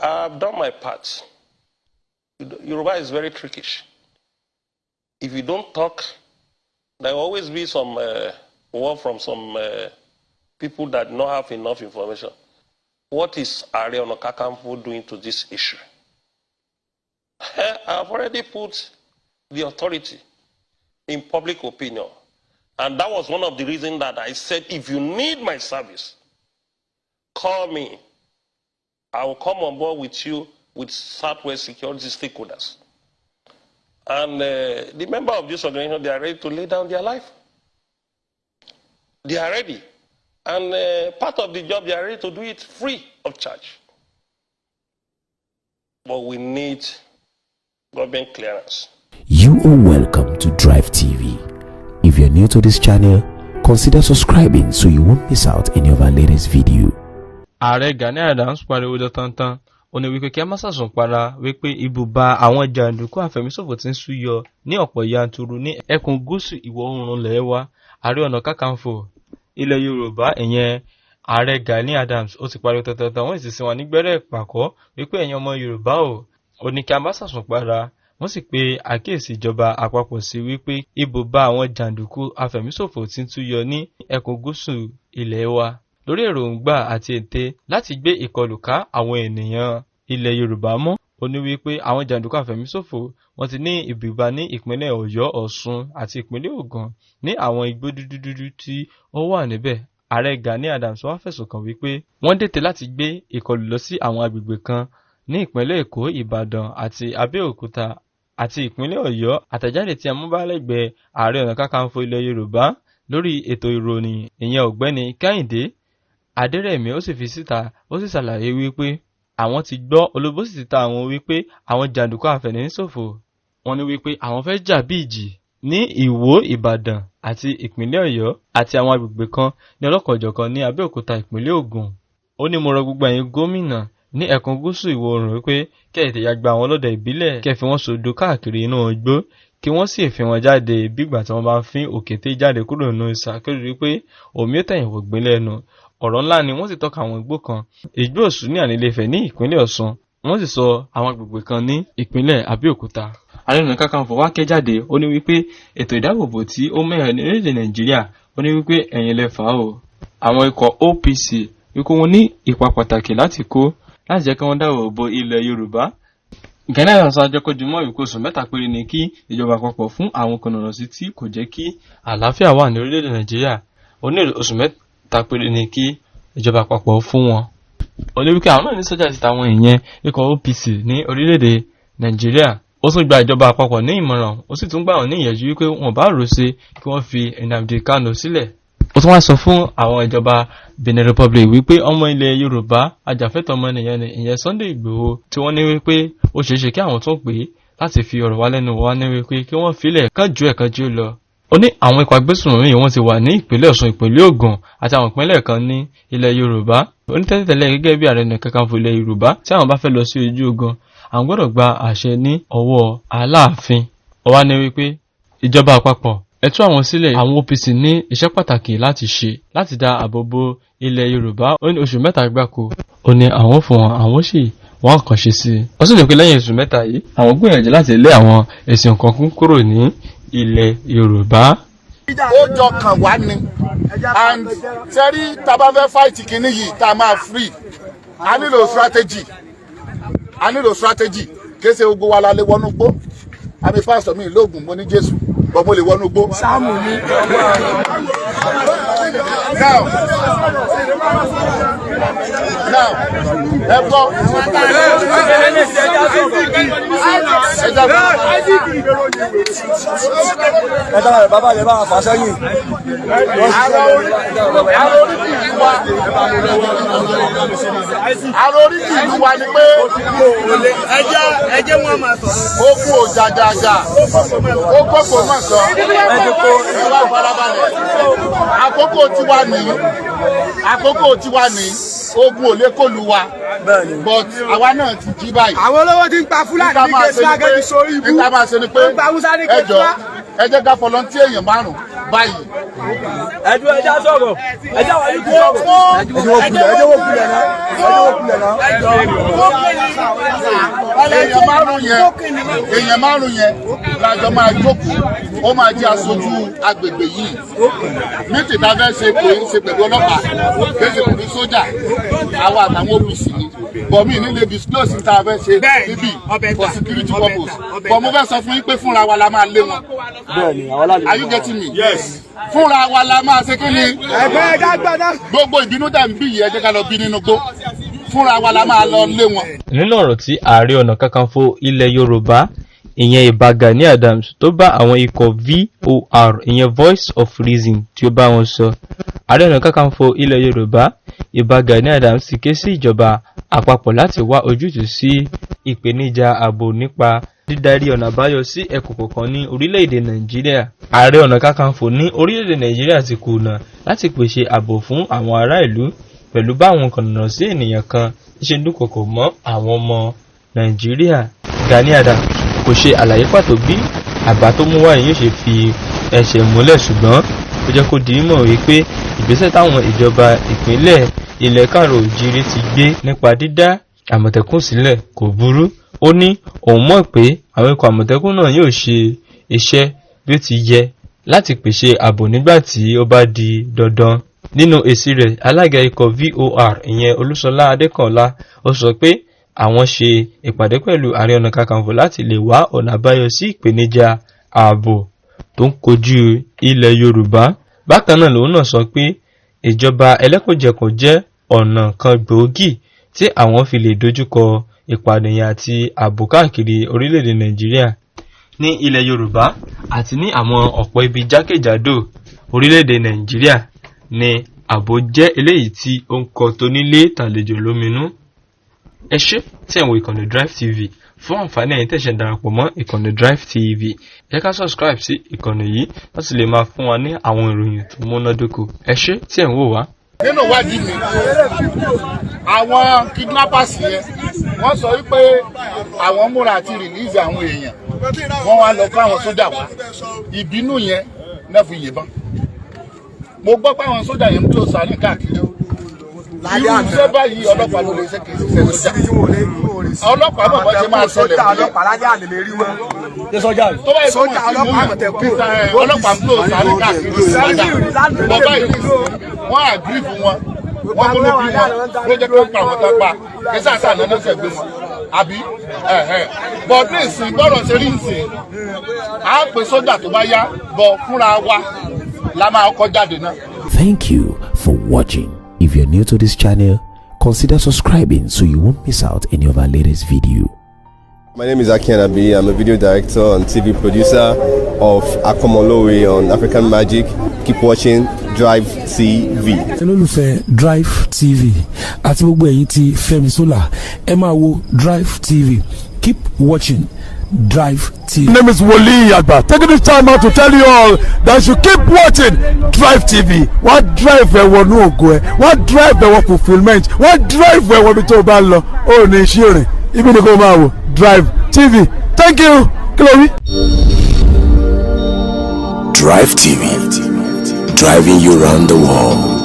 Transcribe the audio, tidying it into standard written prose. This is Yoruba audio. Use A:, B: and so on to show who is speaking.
A: I've done my part. Yoruba is very trickish. If you don't talk, there will always be some word from some people that don't have enough information. What is Ààrẹ Ọ̀nà Kakanfò doing to this issue? I've already put the authority in public opinion. And that was one of the reasons that I said, if you need my service, call me. I will come on board with you with Southwest security stakeholders. And the member of this organization, they are ready to lay down their life. They are ready. And part of the job, they are ready to do it free of charge. But we need government clearance.
B: You are welcome to Drive TV. If you're new to this channel, consider subscribing so you won't miss out any of our latest video.
C: Ààrẹ Gani Adams pariwo dandantan, ó ní wípé kí a má ṣàsùn para wípé ibùba àwọn jàǹdùkú àfẹ̀míṣòfò ti ń súyọ ní ọ̀pọ̀ yanturu ní ẹkùn gúúsù ìwọ̀ oòrùn ilẹ̀ wa. Ààrẹ Ọ̀nà Kakanfò ilẹ̀ Yorùbá, ìyẹn Ààrẹ Gani Adams, ó ti pariwo tantan, wọ́n sì sin wọn nígbẹ́rẹ́ ìpàkọ́ wípé ẹ̀yin ọmọ Yorùbá o, ó ní kí a má ṣàsùn para. Wọ́n sì pe àkíyèsí ìjọba àpapọ̀ sí wípé ibùba àwọn jàǹdùkú àfẹ̀míṣòfò ti ń túyọ ní ẹkùn gúúsù ilẹ̀ wa lórí èròǹgbà àti ète láti gbé ìkọlù ká àwọn ènìyàn ilẹ̀ Yorùbá mọ́. Ó ní wípé àwọn jàǹdùkú àfẹ̀míṣòfò, wọ́n ti ní ibùba ní ìpínlẹ̀ Ọ̀yọ́, Ọ̀ṣun àti ìpínlẹ̀ Ògùn, ní àwọn igbó dúdúdúdú tí ó wà níbẹ̀. Ààrẹ Gani Adams wá fẹ̀sùn kàn wípé wọ́n dètè láti gbé ìkọlù lọ sí àwọn agbègbè kan ní ìpínlẹ̀ Èkó, Ìbàdàn àti Abẹ́òkúta àti ìpínlẹ̀ Ọ̀yọ́. Àtẹ̀jáde tí amúgbálẹ́gbẹ̀ẹ́ Ààrẹ Ọ̀nà Kakanfò ilẹ̀ Yorùbá lórí ètò ìròyìn, ìyẹn Ọ̀gbẹ́ni Kẹ́hìndé Adérẹ̀mí, ó sì fi síta, ó sì ṣàlàyé wípé àwọn ti gbọ́ olóbó sì ti ta àwọn wípé àwọn jàǹdùkú àfẹ̀míṣòfò, wọ́n ní wípé àwọn fẹ́ jà bí ìjì ní Ìwó, Ìbàdàn àti ìpínlẹ̀ Ọ̀yọ́ àti àwọn agbègbè kan ní ọlọ́kan-ò-jọ̀kan ní Abẹ́òkúta, ìpínlẹ̀ Ògùn. Ó ní mo rọ gbogbo ẹ̀yin gómìnà ní ẹkùn gúúsù ìwọ̀ oòrùn wípé kí ẹ tètè ya gba àwọn ọlọ́dẹ ìbílẹ̀, kẹ́ fi wọ́n sódò káàkiri inú igbó, kí wọ́n sì fi wọn jáde bígbà tí wọ́n bá ń fín òkété jáde kúrò nínú ìsà, kí ó rí i pé omi ó tẹ̀yìn wọ̀gbìn lẹ́nu. Ọ̀rọ̀ ńlá ni. Wọ́n sì tọ́ka àwọn igbó kan, igbó Òsù ní Àníléfẹ̀ ní ìpínlẹ̀ Ọ̀ṣun, wọ́n sì sọ àwọn agbègbè kan ní ìpínlẹ̀ Abẹ́òkúta. Ààrẹ Ọ̀nà Kakanfò wá ké jáde, ó ní wípé ètò ìdáàbòbò tí ó mẹ́hẹ̀ ní orílẹ̀-èdè Nàìjíríà, ó ní wípé ẹ̀yin lẹ fà á o. Àwọn ikọ̀ OPC, wípé wọ́n ní ipa pàtàkì láti kó láti jẹ́ kí wọ́n dáàbò bo ilẹ̀ Yorùbá. Gani Adams jẹ́ kó wípé oṣù 3 péré ni kí ìjọba àpapọ̀ fún àwọn kọ̀nàrànsí tí kò jẹ́ kí àlàáfíà wà ní orílẹ̀-èdè Nàìjíríà. Ó ní oṣù 3 péré ni kí ìjọba àpapọ̀ fún wọn. Ó ní wípé àwọn náà ní sọ́jà ti tàwọn, ìyẹn ikọ̀ OPC ní orílẹ̀-èdè Nàìjíríà. Ó tún gba ìjọba àpapọ̀ ní ìmọ̀ràn, ó sì tún gbà wọ́n ní ìyànjú wípé wọ́n bá rò ṣe kí wọ́n fi Nnamdi Kanu sílẹ̀. Ó tún wá sọ fún àwọn ìjọba Benin Republic wípé ọmọ ilẹ̀ Yorùbá ajàfẹ́tọ̀ọ́ ọmọnìyàn ni ìyẹn Sunday Igboho, tí wọ́n ní wípé ó ṣeéṣe kí àwọn tún pè é láti fi ọ̀rọ̀ wá lẹ́nu wá ní wípé kí wọ́n filẹ̀ kán ju ẹ̀kan jí ó lọ. Ó ní àwọn ikọ̀ agbésùnmọ̀mí wọ́n ti wà ní ìpínlẹ̀ Ọ̀ṣun, ìpínlẹ̀ Ògùn àti àwọn ìpínlẹ̀ kan ní ilẹ̀ Yorùbá. Ó ní tẹ́lẹ̀tẹ́lẹ̀, gẹ́gẹ́ bí Ààrẹ Ọ̀nà Kakanfò ilẹ̀ Yorùbá, tí àwọn bá fẹ́ lọ sí ojú ogun, àwọn gbọ́dọ̀ gba àṣẹ ní ọwọ́ Aláàfin. Ó wá ní wípé ìjọba àpapọ̀, ẹ tú àwọn sílẹ̀. Àwọn OPC ní iṣẹ́ pàtàkì láti ṣe láti dá ààbò bo ilẹ̀ Yorùbá. Ó ní oṣù 3 gbáko, ó ní àwọn fún wọn, àwọn sì wọ́n kàn ṣe sí i. Ó sì ní pé lẹ́yìn oṣù 3 yìí, àwọn gbìyànjú láti lé àwọn ẹ̀sìn nǹkan kúrò ní ilẹ̀ Yorùbá.
D: Ó jọ kàn wá ni. And sẹ́rí, tá a bá fẹ́ fight kínní yìí, tá a máa free, a nílò strategy, a nílò strategy. Kése gbogbo wa la lè wọnú gbó. Àmì pásítọ̀ mi lóògùn, mo ní Jésù bọ́, mo lè wọnú gbó.
E: Sáàmù ni.
D: Now ẹ gbọ́, ẹ jábọ̀.
E: Ẹ dára rẹ, bàbá rẹ bá wà fà sẹ́yìn.
D: Ara oríkì ìlú wa, ara oríkì ìlú wa ni pé
E: Ẹjẹ ẹjẹ wọn máa sọ̀rọ̀.
D: Ogun òjàjàjà ó kókò mọ̀ sọ. Ẹ wá farabalẹ̀. Àkókò tiwa ní, àkókò tiwa ní, ogun ò lè kólu wa, but àwa náà ti jí báyìí.
E: Àwọn olówó ti ń pa Fúlàní ní Kẹsíwá gẹ́gẹ́ sórí ibú.
D: Níta máa ṣe ni pé
E: Wọ́n ń pa Haúsá ní
D: ẹ jọ
E: Kẹsíwá.
D: Ẹ jẹ́ ká volunteer èèyàn márùn báyìí.
E: Ẹjọ́ ẹjá sọ̀rọ̀, ẹjá wà yìí sọ̀rọ̀. Ẹjọ́ wọ́n kulẹ̀ náà, ẹjọ́ wọ́n kulẹ̀ náà.
D: Èèyàn márùn yẹn, èèyàn márùn yẹn lájọ máa jókòó. Ó máa jẹ́ aṣojú agbègbè yìí. Meeting tá a fẹ́ ṣe kò ń ṣe pẹ̀lú ọlọ́pàá, kò ń ṣe pẹ̀lú sójà, àwa àtàwọn OPC ni. But mi ò ní lè disclose tá a fẹ́ ṣe níbí for security purpose, but mo fẹ́ sọ fún yín pé fúnra wa la máa lé wọn.
E: Bẹ́ẹ̀ni, àwọn aláàlú.
D: Are you getting me? Yes. Fúnra wa la máa ṣe kí ni?
E: Ẹgbẹ́ ẹja gbọ́dọ̀.
D: Gbogbo ìbínú tẹ̀ ń bí yìí, ẹ jẹ́ ká lọ bí nínú gbó. Fúnra wa la máa lọ lé wọn.
C: Nínú ọ̀rọ̀ tí Ààrẹ Ọ̀nà Kakanfò ilẹ̀ Yorùbá, ìyẹn Ìbà Gani Adams, tó bá àwọn ikọ̀ VOR, ìyẹn Voice of Reason, tí ó bá wọn sọ, Ààrẹ Ọ̀nà Kakanfò ilẹ̀ Yorùbá, Ìbà Gani Adams, ti ké sí ìjọba àpapọ̀ láti wá ojútùú sí ìpèníjà ààbò nípa dídarí ọ̀nà àbáyọ sí ẹkùn kọ̀ọ̀kan ní orílẹ̀-èdè Nàìjíríà. Ààrẹ Ọ̀nà Kakanfò ní orílẹ̀-èdè Nàìjíríà ti kùnà láti pèsè ààbò fún àwọn ará ìlú pẹ̀lú báwọn kànnà sí ènìyàn kan ṣe ń dúnkokò mọ́ àwọn ọmọ Nàìjíríà. Gani Adams kò ṣe àlàyé pàtó bí àbá tó mú wáyé yóò ṣe fi ẹsẹ̀ múlẹ̀, ṣùgbọ́n ó jẹ́ kó di mímọ̀ wípé ìgbésẹ̀ táwọn ìjọba ìpínlẹ̀ ilẹ̀ káàrọ̀ òjíire ti gbé nípa dídá Àmọ̀tẹ́kùn sílẹ̀ kò burú. Ó ní òun mọ̀ pé àwọn ikọ̀ Àmọ̀tẹ́kùn náà yóò ṣe iṣẹ́ bí ó ti yẹ láti pèsè ààbò nígbà tí ó bá di dandan. Nínú èsì rẹ̀, alága ikọ̀ VOR, ìyẹn Olúṣọlá Adékànlá, ó sọ pé àwọn ṣe ìpàdé pẹ̀lú Ààrẹ Ọ̀nà Kakanfò láti lè wá ọ̀nà àbáyọ sí ìpèníjà ààbò tó ń kojú ilẹ̀ Yorùbá. Bákan náà lòun náà sọ pé ìjọba ẹlẹ́kùnjẹkùn jẹ́ ọ̀nà kan gbòógì tí àwọn fi lè dojúkọ ìpànìyàn àti ààbò káàkiri orílẹ̀-èdè Nàìjíríà. Ní ilẹ̀ Yorùbá àti ní àwọn ọ̀pọ̀ ibi jákèjádò orílẹ̀-èdè Nàìjíríà ni ààbò jẹ́ eléyìí tí ó ń kọ tonílé tàlejò lóminú. Ẹ ṣé tí ẹ̀ ń wo ìkànnì Drive TV. Fún àǹfààní ẹ̀yin tẹ̀sẹ̀ darapọ̀ mọ́ ìkànnì Drive TV, ẹ ká subscribe sí ìkànnì yìí láti lè máa fún wa ní àwọn ìròyìn tó múnádóko. Ẹ ṣé tí ẹ̀ ń wò wá.
D: Nínú ìwádìí mi, àwọn kidnappers yẹn, wọ́n sọ wípé àwọn múra àti release àwọn èèyàn, wọ́n wá lọ kó àwọn sójà wá. Ìbínú yẹn náà fi yìnbọn. Mo gbọ́ pé àwọn sójà yẹn ń tó sáré káàkiri. Irú iṣẹ́ báyìí, ọlọ́pàá ló lè ṣe, kì í ṣiṣẹ́ sójà. Ọlọ́pàá bọ̀ bọ́ ṣe máa ṣẹlẹ̀
E: Sójà
D: múlẹ̀.
E: ọlọ́pàá lálẹ́ àná lè rí wọn.
D: Tó bá yẹ kó
E: Sójà
D: wọ́n ti mú
E: ọlọ́pàá
D: yàn
E: Àmọ̀tẹ́kùn.
D: ọlọ́pàá ń tó sáré káàkiri padà bọ́ báyìí. Wọ́n agree fún wọn, wọ́n múnú bí wọn ló jẹ́ kó pa àwọn tó pa kí sáà náà lọ́sẹ̀ gbé wọn àbí bọ̀ ní ìsìn gbọ́dọ̀ ṣe rí ìsìn à ń pè sójà tó bá yá bọ̀ fúnra wa la máa kọ́ jáde náà.
B: Thank you for watching. If you're new to this channel, consider subscribing so you won't miss out any of our latest video.
F: My name is Aki Anabi. I'm a video director and TV producer of Akomolowe on African Magic. Keep watching Drive TV.
G: Olólùfẹ́ Drive TV àti gbogbo ẹ̀yin tí Fẹ́mi Sola, ẹ máa wo Drive TV. Keep watching Drive TV.
H: My name is Wole Agba. Taking this time out to tell you all that you keep watching Drive TV. Wọ́n drive ẹ wọnú ògo ẹ, wọ́n drive ẹ wọ fulfilment, wọ́n drive ẹ wọ ibi tó o bá ń lọ. Ó ní iṣẹ́ rìn, ibi ni kò máa wò Drive TV. Thank you. Kí ló wí?
B: Drive TV, driving you round the world.